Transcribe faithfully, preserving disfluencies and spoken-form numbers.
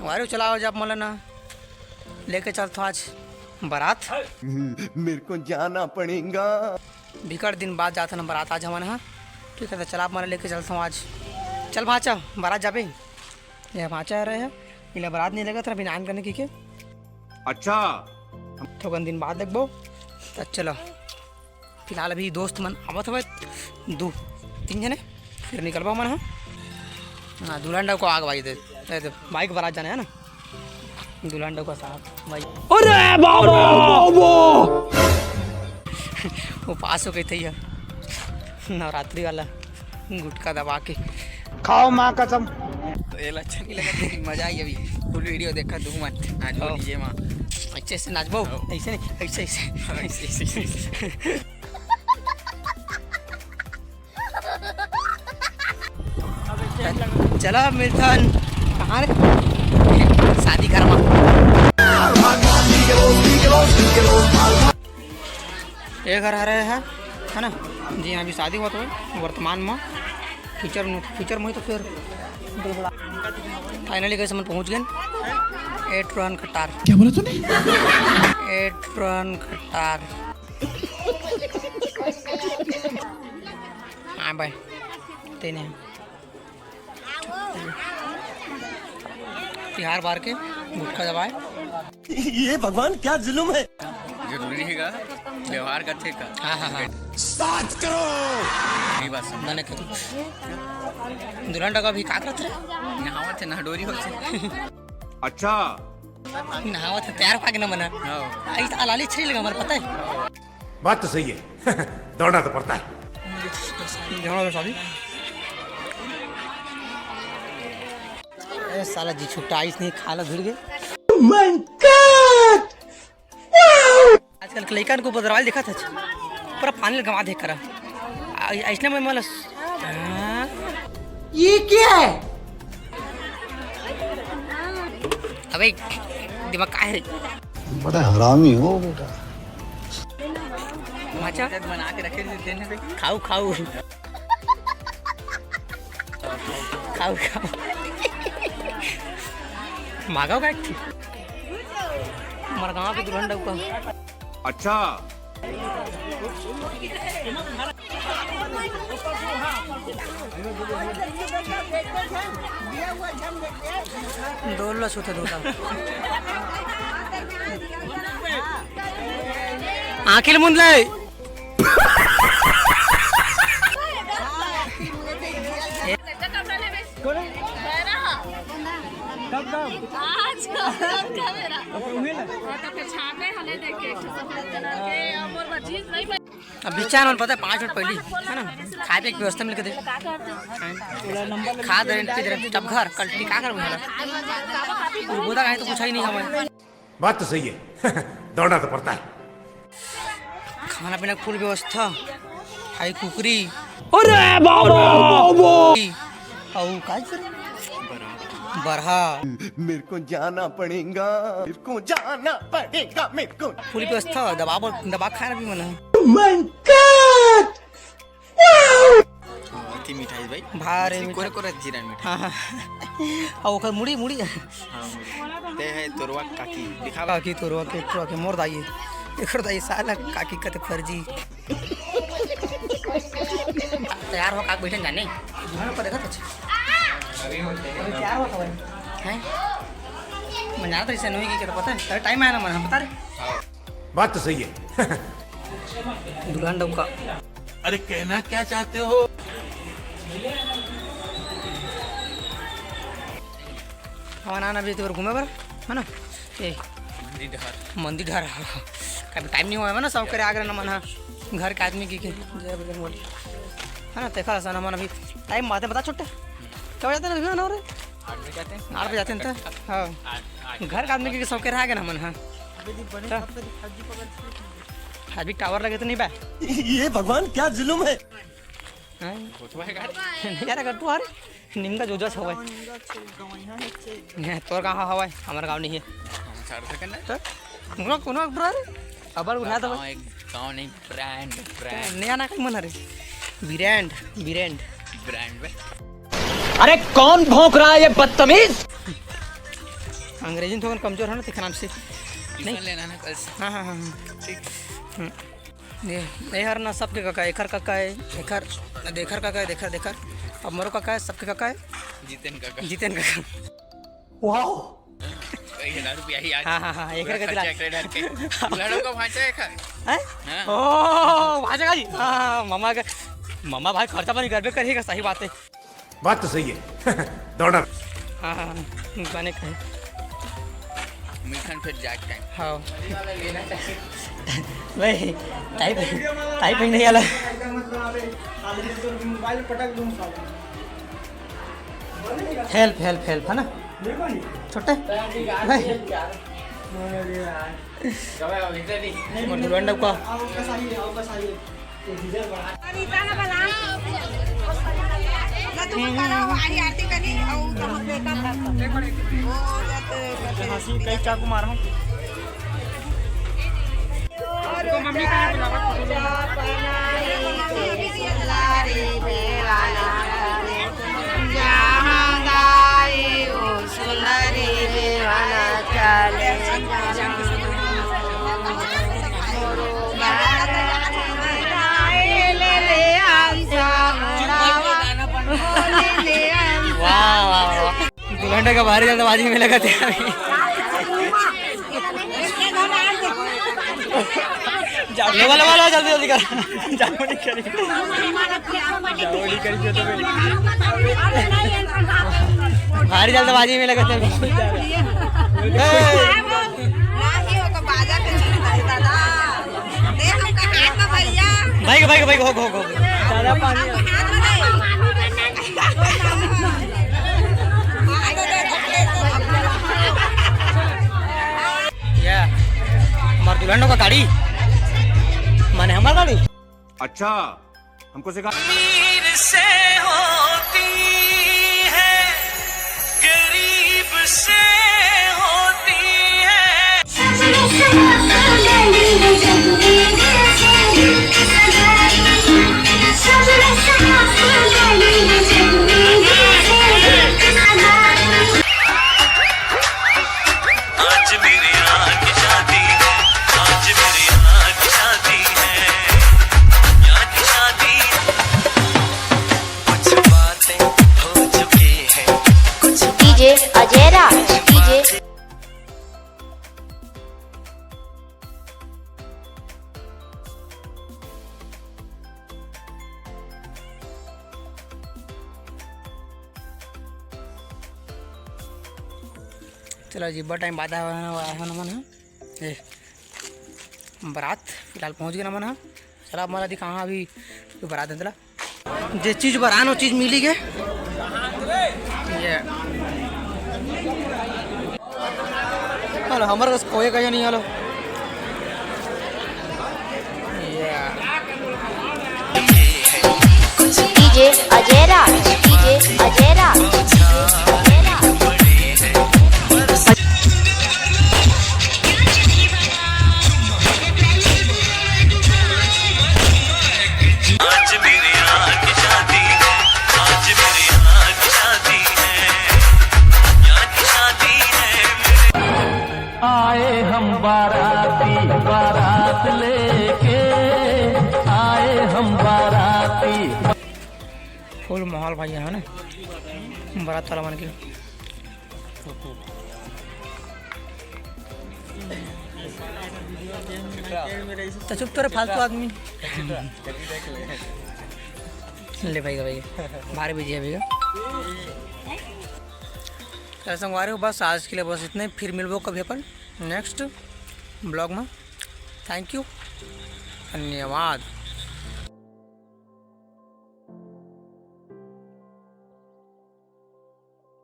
अरे चलाओ, जब मन ल ना लेके चलथो आज बारात। मेरे को जाना पड़ेगा। बिकट दिन बाद जाथन बारात आज हमन ह। ठीक है, तो चला, आप मन ल लेके चलथो आज। चल भांचा, बारात जाबे। ये भांचा रहे है, इला बारात नहीं लगत रहा, बिनान करने की के। अच्छा। थोकन दिन बाद देखबो। तो चलो, फिलहाल अभी दोस्त मन आवत हवे, दू तीन जने, फिर निकलबो हमन ह। हाँ, दुल्हन डौका आगे भाई दे, दे, दे, भाई के बारात जाना है ना, दुल्हन डौका साथ भाई। अरे बाबा, बाबा। उपास हो गई थी ये नवरात्रि वाला गुटखा दबा के। खाओ माँ कसम। तो ये अच्छा नहीं लगा, लेकिन मजा आई अभी। फुल वीडियो देखा दू मन आज वो हाँ। डीजे माँ। अच्छे से नाचबो। हाँ। ऐसे नहीं, ऐसे, ऐसे। हाँ, ऐसे, ऐसे, ऐसे। चला मिलथन। कहाँ रे? शादी घर मा। ये घर हरे है, है ना? जी हाँ, अभी शादी होत हे वर्तमान में। फ्यूचर में, फ्यूचर में तो फिर फाइनली कैसे मन पहुँच गए। एट रन कटार। क्या बोला तूने? एट रन कटार। हाँ भाई, तेने तिहार बार के गुटखा दबाए। ये भगवान क्या जुल्म है। जरूरी है का? व्यवहार का ठेका। हाँ, हाँ, हाँ। बात करो। यही बात समझ। मैंने कहा, दुल्हन डौका अभी का करत रहे? नहावत है, नहडोरी होत है। अच्छा। नहावत है, तैयार होके ना मना। हाँ। ऐसा अलाली अच्छी लगा हमारे, पता है? बात तो सही है। दौड़ना तो पड़ता है। जाना तो शादी। ए साला जी छुट्टा आइस नहीं, खाला भिड़ गए। आजकल के लइकन को बदरावल देखा था, पूरा पानी गवा दे करा। आ, ऐसने में मतलब, हाँ। ये क्या है? अबे दिमाग का है रे? बड़ा हरामी हो बेटा। माचा बना के रखे देते हैं। खाऊ, खाऊ। खाऊ, खाऊ। मागाओ का? मरगांव के दुल्हन डौका। अच्छा। दो लस होते दो। आंखिल मुंद ले। अब बिचार मन पता है, पाँच मिनट पहली, है ना, खाए पिए की व्यवस्था मिल के दे। खा दे, पी दे, तब घर, कल टिका कर बुझाना। बोदा कहीं तो कुछ ही नहीं हमारे। बात तो सही है। दौड़ना तो पड़ता है। खाना पीना की फुल व्यवस्था, खाई कुकरी। अरे बाबा, बाबा। अउ का चीज रे? बरहा। मेरे को जाना पड़ेगा, मेरे को जाना पड़ेगा, मेरे को। फुल व्यवस्था, दबा बोल, दबा खाना भी मना। Oh my God! अति मिठाई भाई। भारे मिठाई। कोरे कोरे जीरा मिठाई। हाँ, हाँ। अउ ओकर मुड़ी, मुड़ी। हाँ, मुड़ी। ते है तोरवा काकी, दिखावा। काकी तोरवा के, तोरवा के मोर दाई। एकर दाई साला काकी कते फर्जी। तैयार हो का बैठन जाने। घर पर देखा था। अभी तैयार हो तो हैं? मैं जानता इसे नहीं की, क्या पता है? अरे टाइम आया ना मन, हम बता रहे। बात तो सही है। दुल्हन डौका। अरे कहना क्या चाहते हो? हमारा आना भी तो घूमे बर, है ना? ए, मंदिर डहर। मंदिर डहर, हाँ, हाँ। कभी टाइम नहीं हुआ है ना, सब करे आगरा नमन, हाँ। घर के आदमी की, की। जय बजरंग बली। है ना, देखा सन हमन अभी टाइम बातें बता छुट्टे। क्या बजाते हैं ना, ना रे? आठ बजे जाते हैं। आठ बजे जाते हैं तो? हाँ। आठ, आठ। घर के आदमी की सब करे आगे नमन, हाँ। तो? अभी टावर लगे तो नहीं बा? ये भगवान क्या जुल्म है। हाँ? नहीं यार, अगर तू आ रे, निमगा जोजा हवय। गाँव निमगा छे, गवैया हे छे। नहीं, तोर गाँव हवय, हमर गाँव नहीं है। हम सार सके ना। तो कोनो, कोनो अकबर रे, अबर उठा दो। गाँव एक गाँव नहीं, ब्रांड, ब्रांड। नहीं आना कहीं मन रे। Brand, brand. ब्रांड बे। अरे कौन भौंक रहा है ये बदतमीज? अंग्रेजी में थोकन कमजोर हो ना, तेखर नाम से। नहीं। ट्यूशन लेना ना कल से। हाँ, हाँ, हाँ, हाँ। ठीक। हम्म। ये, ये हर ना सबके काका, एखर काका है, एखर, देखर काका है, देखर, देखर। अब मोरो काका है, सबके काका है। जितेन काका। जितेन काका। वाओ। कई हजार रुपया ही आज। हाँ, हाँ, हाँ, एखर पूरा कति खर्चा लाग-, करे डाल के। लड़ो का भांचा है एखर। हैं? हाँ। ओ, भांचा का जी? हाँ, हाँ, मामा का, मामा भाई खर्चा पानी करबे करेगा, सही बात है। बात तो सही है। दौड़ा। हाँ, हाँ, हाँ, बने कहे। मिलखन फिर जाग टाइम। हाँ। भाई, टाइप, टाइप ही नहीं आला। एकदम मतलब, अबे, साले तो मोबाइल पटक दूँ साला। हेल्प, हेल्प, हेल्प, है ना? छोटे? भाई। अरे यार। मोर दुल्हन डौका। हंसी कई चाकू मारा हूँ। वाह, वाह, वाह। दुल्हन का भारी जल्दबाजी में लगा थे। लो, लो, लो, लो, जल्दी, जल्दी कर। जाओ, नहीं करी। जाओ, नहीं करी, जो तो भारी जल्दबाजी में लगा थे। ए। भाई, भाई, भाई, हो, हो, हो। दादा, पानी। या, हमार दुल्हन का गाड़ी, माने हमार गाड़ी। अच्छा, हमको सिखा। अमीर से होती है, गरीब से होती है। आज मेरे यहाँ की शादी है, आज मेरे यहाँ की शादी है, यहाँ की शादी। कुछ बातें हो चुकी हैं, कुछ डीजे अजय राज, डीजे। चला जी, बड़ा टाइम बाद आया हन, आया हन हमन ह। ए, बारात फिलहाल पहुंच गे हमन ह। चला, अब मोला दिखाहा अभी जो बारात है, चला। जे चीज बर आन, वो चीज मिली गे। ये। हेलो, हमर कस कोई कहीं नहीं, हेलो। ये। डीजे अजय राज, डीजे अजय राज, डीजे अजय राज। आज मेरे यहाँ की शादी है, आज मेरे यहाँ की शादी है, यहाँ की शादी है। आए हम बाराती, बारात लेके, आए हम बाराती। फुल माहौल भाई यहाँ ना, बारात वाला मन के। तो चुप तो रे फालतू आदमी। ले भाई, भाई, बाहर भेजिए अभी का। चलो संगवारी हो, बस आज के लिए बस इतना ही। फिर मिलबो कभी अपन नेक्स्ट ब्लॉग में। थैंक यू, धन्यवाद।